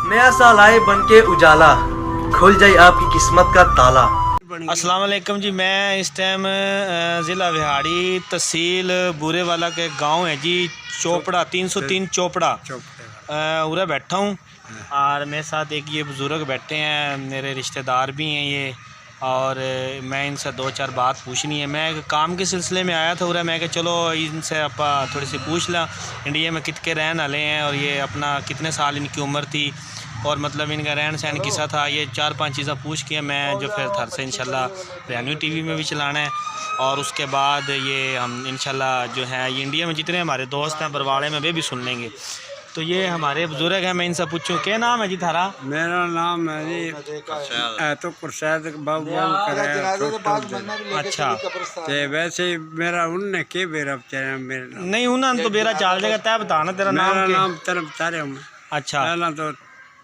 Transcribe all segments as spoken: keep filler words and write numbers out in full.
नया साल आए बन के उजाला, खुल जाए आपकी किस्मत का ताला। अस्सलाम वालेकुम जी, मैं इस टाइम, अ, ज़िला विहाड़ी, तहसील बूरेवाला के गांव है जी चोपड़ा, तीन सौ तीन चोपड़ा। चोपड़ा। अ, उरे बैठा हूँ। हाँ। और मेरे साथ एक ये बुज़ुर्ग बैठे हैं, मेरे रिश्तेदार भी हैं ये, और मैं इनसे दो चार बात पूछनी है। मैं एक काम के सिलसिले में आया था उरे, मैं कहा चलो इनसे आपां थोड़ी सी पूछ ला, इंडिया में कित के रहन वाले हैं और ये अपना कितने साल इनकी उम्र थी और मतलब इनका रहन सहन किसा था। ये चार पांच चीज़ें पूछ के मैं जो फिर थारे से इंशाल्लाह हरियाणवी टीवी में भी चलाना है और उसके बाद ये हम इंशाल्लाह जो है ये इंडिया में जितने हमारे दोस्त हैं बरवाले में, वे भी सुन लेंगे। तो ये हमारे बुजुर्ग हैं, मैं इनसे पूछूं, क्या नाम है जी थारा? मेरा नाम है जी, है तो कुरशैद बाबू, बाबू करे, छोटा उधर। अच्छा। ते वैसे मेरा उनने के बेरा चला मेरे नाम। नहीं, उन्होंने तो बेरा चाल जाएगा, तै बता ना, तेरा नाम मेरा क्या? नाम तरफ तारे हूँ। अच्छा। पहला तो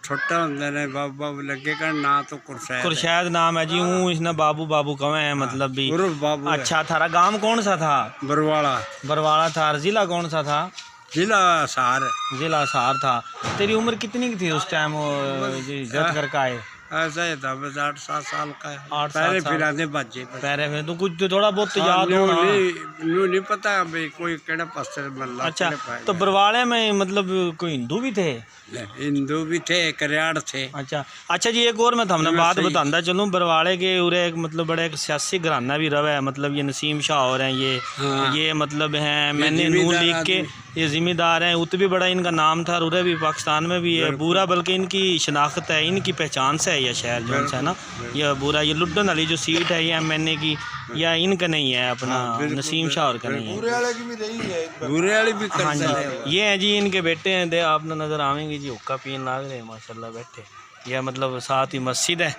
छोटा होंदे ने बाबू बाबू लगे कर, ना तो कुरशैद है। कुरशैद नाम है जी, हाँ। हूँ इसने बाबू बाबू कहे हैं, हाँ, मतलब भी। उर्फ बाबू है। अच्छा, थारा गांव कौन सा था? बरवाला। बरवाला था। और जिला कौन सा था? जिला हिसार। जिला हिसार था। तेरी उम्र कितनी की थी उस टाइम, वो बस, जी, जद आ, करके आए? ऐसा ही था, बस आठ सात साल का है। आठ सात साल। पैरे फिराते भज्जे बस। पैरे फिर तो कुछ तो थोड़ा बहुत तो हाँ, याद न्यू होना। नहीं, न्यू नहीं पता भाई कोई केड़ा पासे मल्ला, अच्छा, केड़े पाए तो गए। बरवाले में मतलब कोई हिंदू भी थे? नहीं, हिंदू भी थे, करियाड़ थे। अच्छा, अच्छा जी, एक और मैं थमने मैं बात सही बतांदा चलूं, बरवाले के उरे एक मतलब बड़ा एक सियासी घराना भी रवे है, मतलब ये नसीम शाह और हैं ये, हाँ। ये मतलब हैं, ये मैंने नून जिम्मेदार लीग के आदमी। ये जिम्मेदार हैं, उत भी बड़ा इनका नाम था, और उरे भी पाकिस्तान में भी है, बिल्कुल। बूरा बल्कि इनकी शनाख्त है, इनकी पहचान से है यह शहर जो है ना, बिल्कुल। यह बूरा, ये लुड्डन वाली जो सीट है ये एमएनए की, हाँ। या इनका नहीं है अपना, हाँ, बिल्कुल, नसीम शाह और का बिल्कुल। नहीं है। बूरे वाले की भी रही है। बूरे वाले भी हाँ करते जी, रहे हैं। ये हैं जी इनके बेटे हैं, दे आपने नजर आवेंगे जी, हुक्का पीन लाग रहे हैं माशाल्लाह बैठे। यह मतलब साथ ही मस्जिद है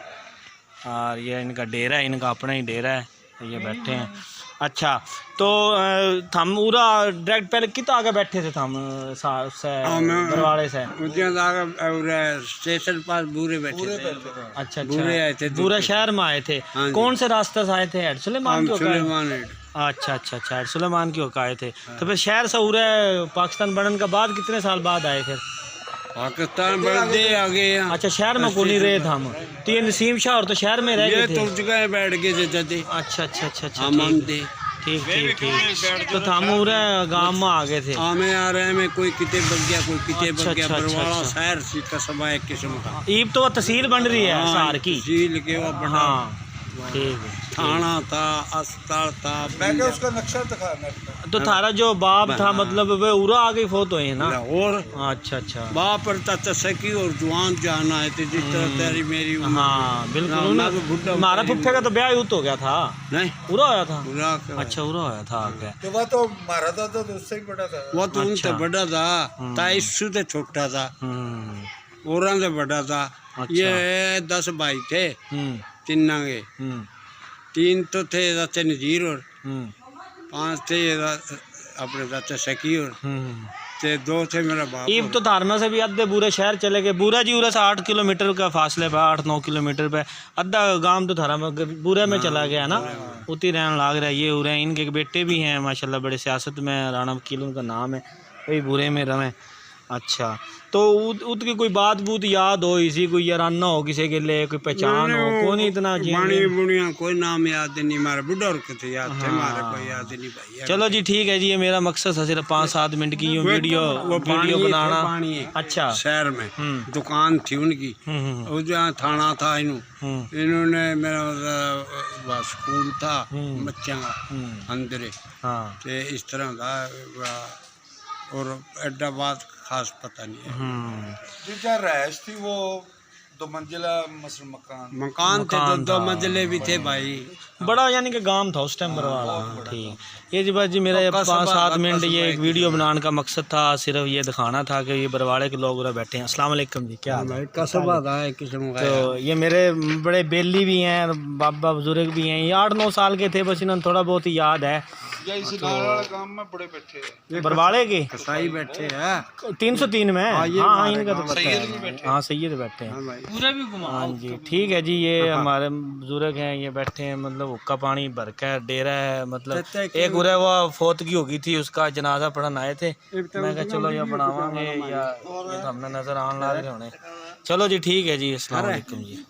और ये इनका डेरा है, इनका अपना ही डेरा है, ये बैठे हैं। अच्छा, तो, अ, थम उरा डायरेक्ट पहले कित आगे बैठे थे थम, अ, सा-, से, हाँ, मैं बरवाले से? उज्जैन आगे, अ, उरे स्टेशन पास बूरे बैठे थे। अच्छा, अच्छा। बूरे आए थे, बूरे दूसरे शहर में आए थे। हाँ जी। कौन से रास्ते से आए थे? हेड सुलेमान हम के होकर आए? सुलेमान हेड। अच्छा, अच्छा, अच्छा, हेड सुलेमान के होकर आए थे। हाँ। तो फिर शहर से उरे पाकिस्तान बनने के बाद कितने साल बाद आए फिर? पाकिस्तान बनते आ गए हैं। अच्छा, शहर में कोई नहीं रहे थे हम। तो ये नसीम शाह और तो शहर में रह गए थे। तो जगह बैठ गए थे जदे। अच्छा, अच्छा, अच्छा, अच्छा, हम ठीक। आमदे। ठीक, ठीक, ठीक। तो थम उरे गांव में आ गए थे। हाँ, मैं आ रहे हैं, मैं कोई किते बग गया, कोई किते अच्छा, बग गया, अच्छा, अच्छा, बरवाला अच्छा। शहर सी कस्बा एक किस्म का। ईब तो वो तहसील बन रही है हाँ, शहर की। तहसील के वो बड़ा हाँ, ठीक है, ठीक। थाना था, अस्पताल था, मैं क्या उसका नक्शा दिखा, नक्शा। तो थारा जो बाप था, हाँ। मतलब, वे उरा आके फोत हुए हैं ना? लाहौर। अच्छा, अच्छा। बाप और चाचा सखी और जवान जान आए थे, जिस तरह हम्म। तेरी मेरी उम्र हाँ, थी। बिल्कुल। ना, उन्हें, ना तो बुढ़ा हमारा उठा फुफ्फे का तो ब्याह ही उत हो गया था। नहीं। उरा होया था? उरा का। अच्छा, उरा होया था आगे। तो वह तो हमारा दादा तो उससे ही बड़ा था। वह तो उनसे अच्छा। बड़ा था, हम्म। ताई इससे तो छोटा था। हम्म। औरां से बड़ा था। अच्छा। ये दस भाई थे, हम्म। तीनां के। हम्म। तीन तो थे चाचा नजीर और हम्म। पांच थे ये रा-, अपने चाचा सकी और हम्म। ते दो थे मेरा बाप ईब और। तो थार में से भी आधे बूरे शहर चले गए। बूरा जी उरे से आठ किलोमीटर का फासले पे, आठ नौ किलोमीटर पे आधा गांव तो थारा में ग-, बूरे में हाँ, चला गया ना, बूरे में। उती रहन लाग रहा है। ये उरे इनके एक बेटे भी हैं माशाल्लाह, बड़े सियासत में, राणा वकील उनका नाम है, वही बूरे में रहे। अच्छा, तो उत, उत की कोई बात बूत याद हो इसी, कोई याराना हो किसी के लिए, कोई पहचान नहीं, हो, नहीं, कोई नहीं इतना जी बाणी नहीं। बुणिया कोई नाम याद नहीं, मारे बुढ़ा और कितने याद थे, मारे हाँ। कोई याद नहीं भाई, यार। चलो जी, ठीक है जी, ये मेरा मकसद था सिर्फ पाँच सात मिनट की ये वो वीडियो, वो वीडियो बाणी है, बनाना। बाणी है। अच्छा। शहर में हम्म। दुकान थी उनकी, हम्म, हम्म, हम्म। वो जहाँ थाना था इन्हों, हम्म। इन्होंने मेरा, अ, वहाँ स्कूल था हम्म। बच्चों का हम्म। अंदर, हाँ। ते इस तरह का, अ, और एडा बात खास पता नहीं है। हम्म। जिस जहाँ रहायश थी वो दो मंजिला मसल मकान। मकान थे, मकान दो, दो था। मंजिले भी थे भाई। बड़ा यानी कि गांव था उस टाइम हाँ, बरवाला। बहुत हाँ, बड़ा ठीक। था। ये जी बस जी मेरा तो ये कस्बा, पाँच सात मिनट कस्बा ये एक एक वीडियो कस्बा। बनाने का मकसद था, सिर्फ ये दिखाना था कि ये बरवाले के लोग उधर बैठे हैं। अस्सलाम वालेकुम जी, क्या हाँ हाल है? भाई, कस्बा था एक किस्म का तो यार। ये मेरे बड़े बेली भी हैं, बाबा बुजुर्ग भी हैं, ये आठ नौ साल के थे, बस इन्होंने थोड़ा बहुत ही याद है। या इस तो नाल वाला गांव में बड़े बैठे हैं। बरवाले के? कसाई बैठे हैं। तीन सौ तीन में? हाँ, ये हाँ, हाँ, हमारे इनका तो गांव पता है। सैयद भी बैठे हैं। हाँ, सैयद बैठे हैं। हाँ भाई। पूरा भी घुमाओ हाँ जी, उसको। ठीक है जी, ये हाँ। हमारे बुजुर्ग हैं, ये बैठे हैं, मतलब हुक्का पानी भर के डेरा है, मतलब चाचा, एक एक उरे वो फोतगी हो गई थी, उसका जनाजा पढ़न आए थे। एक तो मैं कहा, उनका चलो, ये वीडियो बनावांगे बनाना या हमारे। ये तो हमने नजर आने लाग रहे होने। चलो जी, ठीक है जी, अस्सलाम वालेकुम जी।